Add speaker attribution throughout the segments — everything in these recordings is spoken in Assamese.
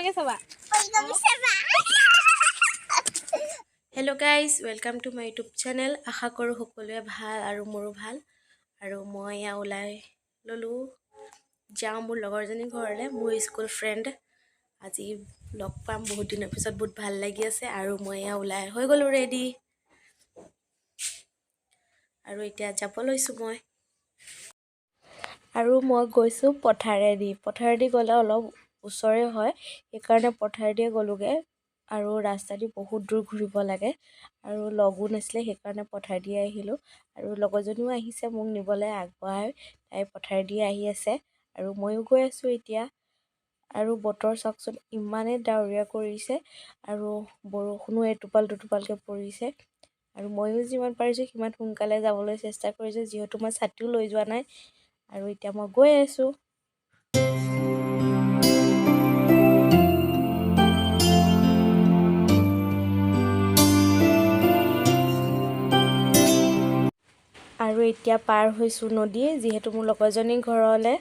Speaker 1: ডাঙৰকে চাবা।
Speaker 2: Hello guys, welcome to my YouTube channel. আশা কৰোঁ সকলোৱে ভাল আৰু মোৰো ভাল। আৰু মই এয়া ওলাই ল'লোঁ, যাওঁ মোৰ লগৰজনীৰ ঘৰলৈ, মোৰ স্কুল ফ্ৰেণ্ড। আজি লগ পাম বহুত দিনৰ পিছত, বহুত ভাল লাগি আছে। আৰু মই এয়া ওলাই হৈ গ'লোঁ ৰেডি আৰু এতিয়া যাব লৈছোঁ মই। আৰু মই গৈছোঁ পথাৰেদি। পথাৰেদি গ'লে অলপ ওচৰে হয়, সেইকাৰণে পথাৰেদিয়ে গ'লোগৈ। আৰু ৰাস্তা দি বহুত দূৰ ঘূৰিব লাগে আৰু লগো নাছিলে, সেইকাৰণে পথাৰেদিয়ে আহিলোঁ। আৰু লগৰজনীও আহিছে মোক নিবলৈ আগবঢ়াই, তাই পথাৰেদিয়ে আহি আছে আৰু ময়ো গৈ আছোঁ এতিয়া। আৰু বতৰ চাওকচোন, ইমানেই ডাৱৰীয়া কৰিছে আৰু বৰষুণো এটোপাল দুটোপালকৈ পৰিছে। আৰু ময়ো যিমান পাৰিছোঁ সিমান সোনকালে যাবলৈ চেষ্টা কৰিছোঁ, যিহেতু মই ছাতিও লৈ যোৱা নাই। আৰু এতিয়া মই গৈ আছোঁ। আৰু এতিয়া পাৰ হৈছোঁ নদী, যিহেতু মোৰ লগৰজনীৰ ঘৰলৈ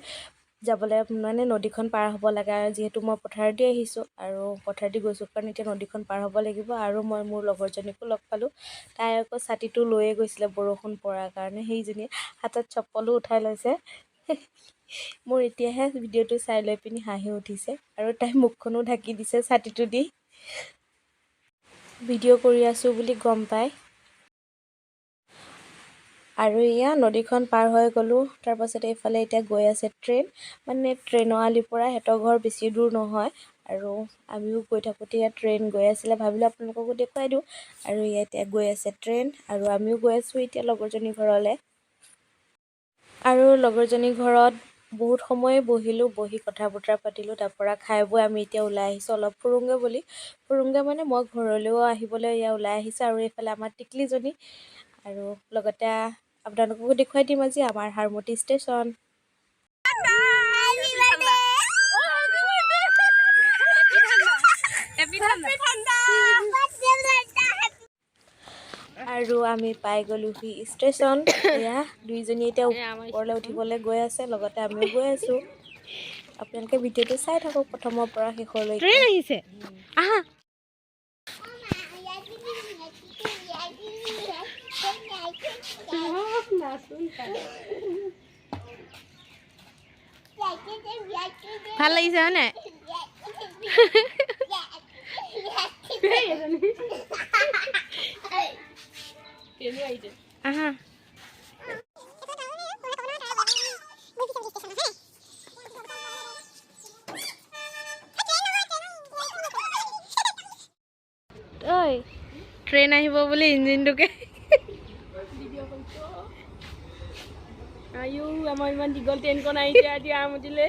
Speaker 2: যাবলৈ মানে নদীখন পাৰ হ'ব লাগে। আৰু যিহেতু মই পথাৰেদি আহিছোঁ আৰু পথাৰেদি গৈছোঁ কাৰণে এতিয়া নদীখন পাৰ হ'ব লাগিব। আৰু মই মোৰ লগৰজনীকো লগ পালোঁ, তাই আকৌ ছাতিটো লৈয়ে গৈছিলে বৰষুণ পৰাৰ কাৰণে। সেইজনীয়ে হাতত চপ্পলো উঠাই লৈছে। মোৰ এতিয়াহে ভিডিঅ'টো চাই লৈ পিনি হাঁহি উঠিছে। আৰু তাই মুখখনো ঢাকি দিছে ছাতিটো দি, ভিডিঅ' কৰি আছোঁ বুলি গম পাই। আৰু এয়া নদীখন পাৰ হৈ গ'লোঁ। তাৰপাছতে এইফালে এতিয়া গৈ আছে ট্ৰেইন, মানে ট্ৰেইনৰ আলিৰ পৰা সিহঁতৰ ঘৰ বেছি দূৰ নহয়। আৰু আমিও গৈ থাকোঁতে ইয়াত ট্ৰেইন গৈ আছিলে, ভাবিলোঁ আপোনালোককো দেখুৱাই দিওঁ। আৰু ইয়াত এতিয়া গৈ আছে ট্ৰেইন আৰু আমিও গৈ আছোঁ এতিয়া লগৰজনীৰ ঘৰলৈ। আৰু লগৰজনীৰ ঘৰত বহুত সময় বহিলোঁ, বহি কথা বতৰা পাতিলোঁ। তাৰপৰা খাই বৈ আমি এতিয়া ওলাই আহিছোঁ অলপ ফুৰোঁগৈ বুলি। ফুৰোঁগৈ মানে মই ঘৰলৈও আহিবলৈ এয়া ওলাই আহিছোঁ। আৰু এইফালে আমাৰ টিকলিজনী, আৰু লগতে আপোনালোককো দেখুৱাই দিম আজি আমাৰ হাৰমতি ষ্টেচন। আৰু আমি পাই গ'লোহি ষ্টেচন। এয়া দুইজনী এতিয়া ওপৰলৈ উঠিবলৈ গৈ আছে, লগতে আমিও গৈ আছোঁ। আপোনালোকে ভিডিঅ'টো চাই থাকক প্ৰথমৰ পৰা শেষলৈকে।
Speaker 1: ট্ৰেইন আহিছে, আহা। ভাল লাগিছে হয় নাই? আহা। ঐ, ট্ৰেইন আহিব বুলি ইঞ্জিনটোকে।
Speaker 3: আয়ো, আমাৰ ইমান দীঘল ট্ৰেইনখন আহিছে আজি আমতিলে।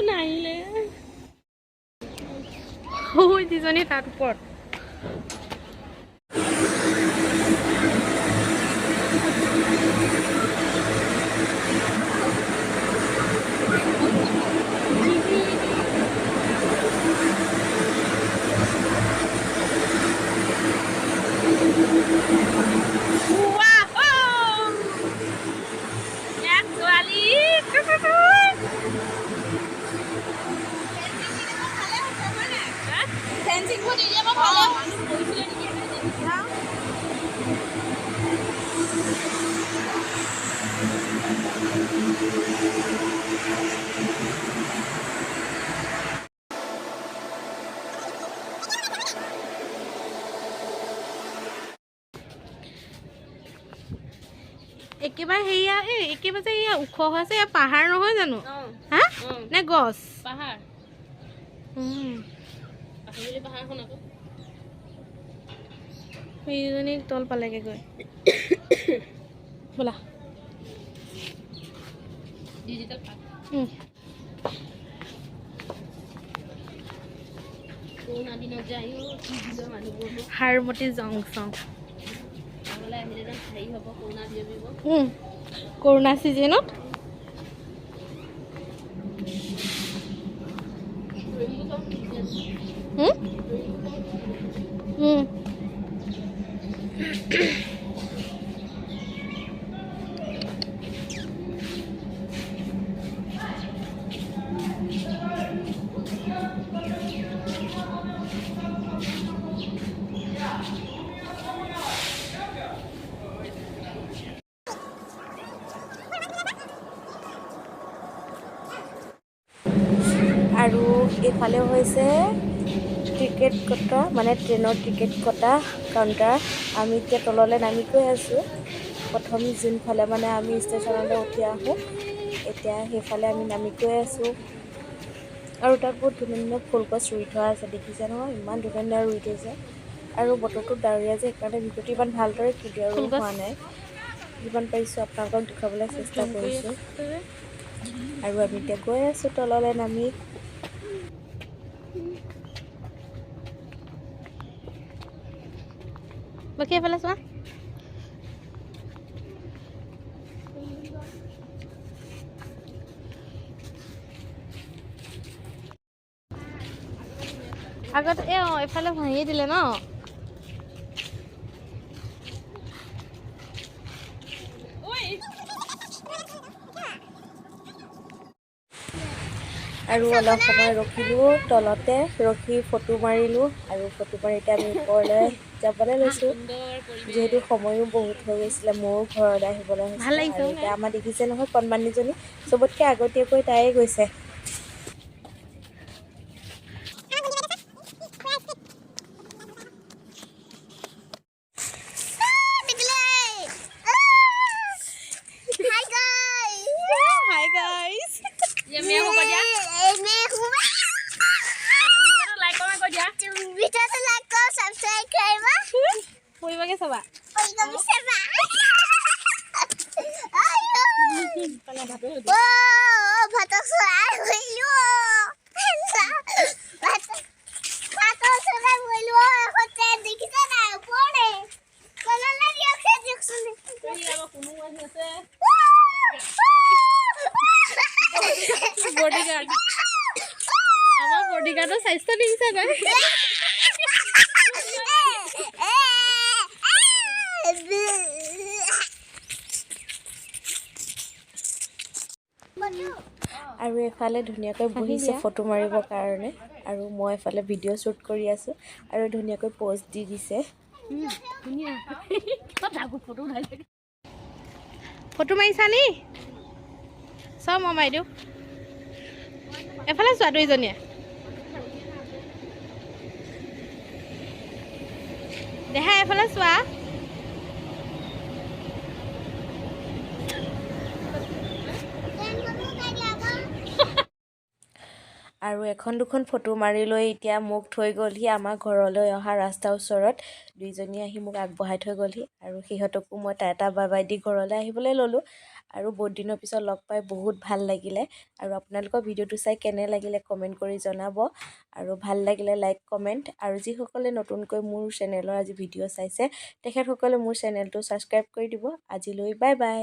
Speaker 3: নাহিলে
Speaker 1: যিজনী তাত ওপৰত। একেবাৰে সেয়া এই একেবাৰে যে এয়া ওখ হৈ আছে, এয়া পাহাৰ নহয় জানো? হা নে গছ?
Speaker 3: পাহাৰ।
Speaker 1: সেইজনী তল পালেগৈ গৈ। ব'লা। হাৰমতি জংচন। কৰোণা চিজনত।
Speaker 2: আৰু এইফালে হৈছে টিকেট কটা, মানে ট্ৰেইনৰ টিকেট কটা কাউণ্টাৰ। আমি এতিয়া তললৈ নামি গৈ আছোঁ। প্ৰথম যোনফালে মানে আমি ষ্টেচনলৈ উঠি আহোঁ, এতিয়া সেইফালে আমি নামি গৈ আছোঁ। আৰু তাত বহুত ধুনীয়া ধুনীয়া ফুল গছ ৰুই থোৱা আছে, দেখিছে নহয়, ইমান ধুনীয়া ধুনীয়া ৰুই থৈছে। আৰু বতৰটো ডাৱৰীয়া যে, সেইকাৰণে ভিডিঅ'টো ইমান ভালদৰে ক্লিয়াৰো
Speaker 1: ফুলগছ।
Speaker 2: হোৱা নাই। যিমান পাৰিছোঁ আপোনালোকক দেখুৱাবলৈ চেষ্টা কৰিছোঁ। আৰু আমি এতিয়া গৈ আছোঁ তললৈ নামি।
Speaker 1: বাকী এইফালে চোৱা। আগত এই অঁ এইফালে ভাঙি দিলে ন।
Speaker 2: আৰু অলপ সময় ৰখিলোঁ, তলতে ৰখি ফটো মাৰিলোঁ। আৰু ফটো মাৰি এতিয়া আমি ওপৰলৈ যাবলৈ লৈছোঁ, যিহেতু সময়ো বহুত হৈ গৈছিলে, মোৰো ঘৰলৈ আহিবলৈ
Speaker 1: ভাল
Speaker 2: হৈছিলে।
Speaker 1: লাগিছে
Speaker 2: আৰু
Speaker 1: ন?
Speaker 2: এতিয়া আমাৰ দেখিছে নহয় কণমানিজনী চবতকৈ আগতীয়াকৈ তাইয়ে গৈছে।
Speaker 1: হাই গাইজ, পৰিবাগে চাবা। বডিগাৰ্ড, আমাৰ বডিগাৰ্ডৰ স্বাস্থ্য দেখিছা নাই?
Speaker 2: আৰু এফালে ধুনীয়াকৈ বহিছে
Speaker 1: দিয়া।
Speaker 2: ফটো মাৰিবৰ কাৰণে, আৰু মই এফালে ভিডিঅ' শ্বুট কৰি আছোঁ। আৰু ধুনীয়াকৈ প'জ দি দিছে।
Speaker 3: ধুনীয়া
Speaker 1: ফটো মাৰিছা নি? চাওঁ, মই মাৰি দিওঁ। এফালে চোৱা দুইজনীয়ে। দেহা, এফালে চোৱা।
Speaker 2: আৰু এখন দুখন ফটো মাৰি লৈ এতিয়া মোক থৈ গ'লহি আমাৰ ঘৰলৈ অহা ৰাস্তাৰ ওচৰত। দুইজনী আহি মোক আগবঢ়াই থৈ গ'লহি। আৰু সিহঁতকো মই টাটা বাই বাই the ঘৰলৈ আহিবলৈ ল'লোঁ। আৰু বহুত দিনৰ পিছত লগ পাই বহুত ভাল লাগিলে। আৰু আপোনালোকৰ ভিডিঅ'টো চাই কেনে লাগিলে কমেণ্ট কৰি জনাব। আৰু ভাল লাগিলে লাইক, কমেণ্ট। আৰু যিসকলে নতুনকৈ মোৰ চেনেলৰ আজি ভিডিঅ' চাইছে, তেখেতসকলে মোৰ চেনেলটো ছাবস্ক্ৰাইব কৰি দিব। আজিলৈ বাই বাই।